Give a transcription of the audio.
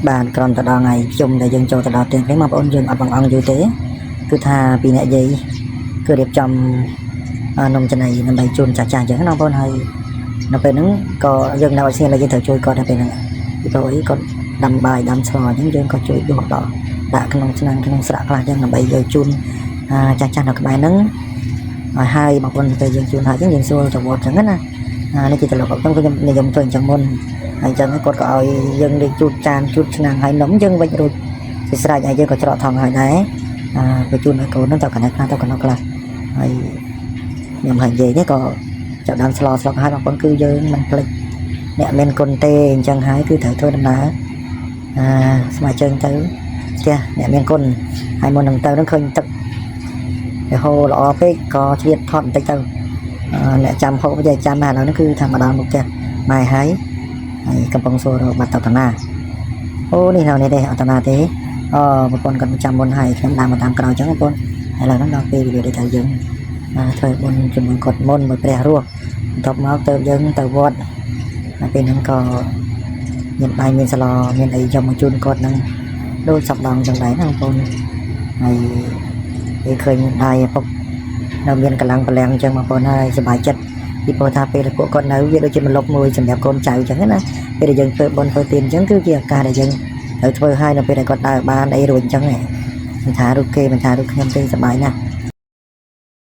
បានក្រំទៅដល់ថ្ងៃខ្ញុំដែលយើងចូលទៅដល់ផ្ទះនេះបងប្អូនយើងអត់បងអង្គយូរទេគឺថាពីអ្នកយាយគឺរៀបចំនំចំណីដើម្បីជូនចាស់ចាស់អញ្ចឹងណាបងប្អូនហើយនៅពេលហ្នឹងក៏យើងនៅឲ្យស្ងៀមយើងត្រូវជួយគាត់នៅពេលហ្នឹងពីព្រោះអីគាត់ដាំបាយដាំស្លអញ្ចឹងយើងក៏ជួយដួសដល់ដាក់ក្នុងឆ្នាំងក្នុងស្រាក់ខ្លះអញ្ចឹងដើម្បីយកជូនចាស់ចាស់នៅក្បែរហ្នឹងឲ្យហើយបងប្អូនទៅយើងជូនហើយអញ្ចឹងយើងស្រួលទៅវត្តអញ្ចឹងណានេះជាតឡុកខ្ញុំខ្ញុំនិយមធ្វើអញ្ចឹងមុនហើយអញ្ចឹងគាត់ក៏ឲ្យយើងលេងជូតចានជូតឆ្នាំងហើយនំយើងវិចរួចជាស្រេចហើយយើងក៏ច្រកថងហើយដែរទៅជូនឲ្យកូនហ្នឹងទៅកណ្ដាលខ្លះទៅកណ្ដាលខ្លះហើយខ្ញុំហើយនិយាយនេះក៏ចាប់ដើមស្លស្លុកហើយបងប្អូនគឺយើងមិនភ្លេចអ្នកមានគុណទេអញ្ចឹងហើយគឺត្រូវធ្វើដំណើរស្មើជើងទៅផ្ទះអ្នកមានគុណហើយមុននឹងទៅនឹងឃើញទឹកវាហូរល្អពេកក៏ឆ្លៀតថតបន្តិចទៅអ្នកចាំហូបវាចាំណាឥឡូវនេះគឺថាមកដល់មុខផ្ទះម៉ែហើយហើយកំពុងសួររកបាត់ទៅតាណាអូនេះនៅនេះទេអត់តាណាទេអូប្រពន្ធគាត់ចាំមុនហើយខ្ញុំដើរមកតាមក្រោយអញ្ចឹងបងប្អូនឥឡូវហ្នឹងដល់ពេលវេលាដែលថាយើងធ្វើបុណ្យជាមួយគាត់មុនមួយព្រះរស់បន្ទាប់មកទៅយើងទៅវត្តហើយពេលហ្នឹងក៏មានបាយមានស្លមានអីយកមកជូនគាត់ហ្នឹងដូចសពដងចឹងដែរណាបងប្អូនហើយពេលឃើញដៃឪពុកនៅមានកម្លាំងពលំអញ្ចឹងបងប្អូនហើយសប្បាយចិត្តពីព្រោះថាពេលពួកគាត់នៅវាដូចជាមលុបមួយសម្រាប់កូនចៅអញ្ចឹងណាពេលដែលយើងធ្វើបុណ្យធ្វើទានអញ្ចឹងគឺជាឱកាសដែលយើងត្រូវធ្វើឲ្យនៅពេលដែលគាត់ដើរបានអីរួចអញ្ចឹងមិនថារូបគេមិនថារូបខ្ញុំទេសប្បាយណាស់។